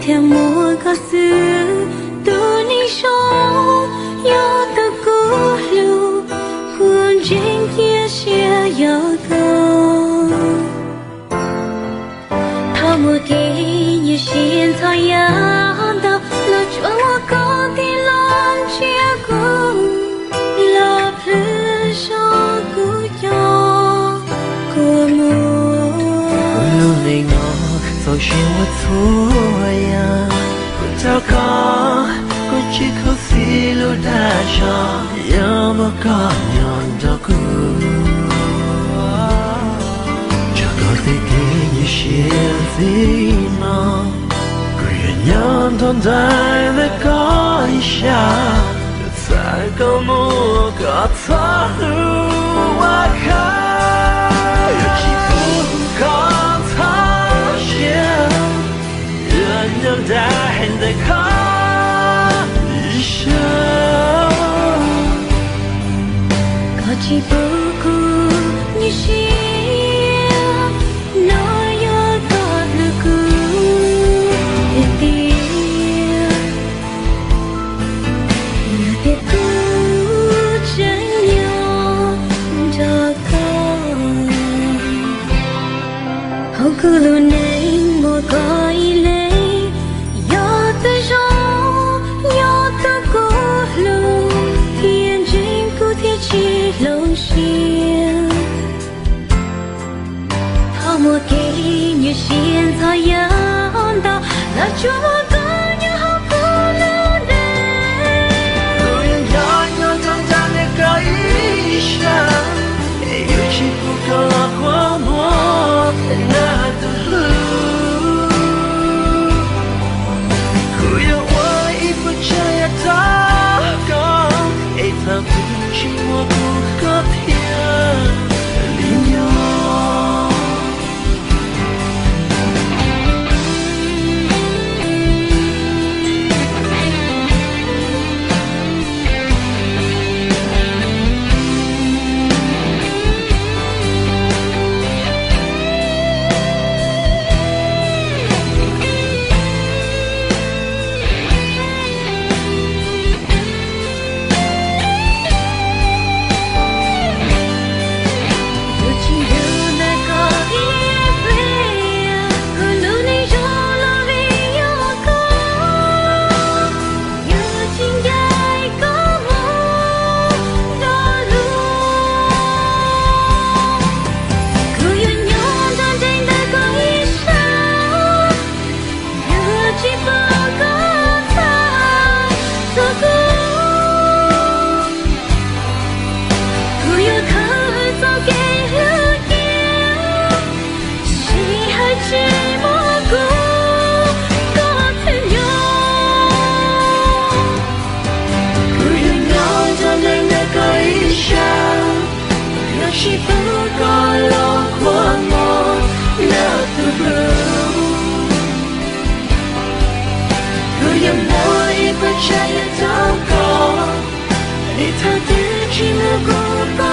thiaj muaj koj xwb. Tus neeg zoo yog tus kuv hlub, kuv ntseeg cia siab yog koj. Thaum muaj kev nyuaj siab ntxhov yam ntau los tsuas muaj koj thiaj los nrhiav kuv, los plhws zog kuv cov kua muag. Kuv lub neej no txaus siab ua txhua yam, kuv thov koj, kuv tsis khuv xim lub dag zog, yog muaj koj nyob nrog kuv. Tso koj tej kev nyuaj siab ntxiv no, kuv yuav nyob nrog nraim ntawm koj ib sab, txawm koj muaj koj txoj lus ua khav, yuav tsis pub koj txhob siab, yuav nyob nraim ntawm koj ib sab. Koj tsis pub kuv nyuaj siab, no yog koj hlub kuv tiag tiag, yog tias kuv tseem nyob nrog koj. Hauv kuv lub neej muaj koj ib leeg, yog tus zoo, yog tus kuv hlub, thiaj ntseeg kuv thiaj tsis hloov siab. Thaum muaj kev nyuaj siab ntxhov yam ntau los tsuas muaj koj nyob hauv kuv lub neej. Kuv yuav nyob nyob nrog nraim ntawm koj ib sab, es yuav tsis pub koj los kua muag na tus hlub. Kuv yuav ua ib puas tsav yam rau koj, es txhob pub tsis muaj kuv koj thiaj li nyob. Kuv yuav nyob nrog nraim ntawm koj ib sab, yuav tsis pub koj txhob txog kuv. Kuv yuav khwv txoj kev hlub tiag, tsis hais tsis muaj kuv koj thiaj nyob. Kuv yuav nyob nrog nraim ntawm koj ib sab, yuav tsis pub koj los kua muag na tus hlub. Kuv yuav muab ib puas tsav yam rau koj, es thaum twg tsis muaj kuv koj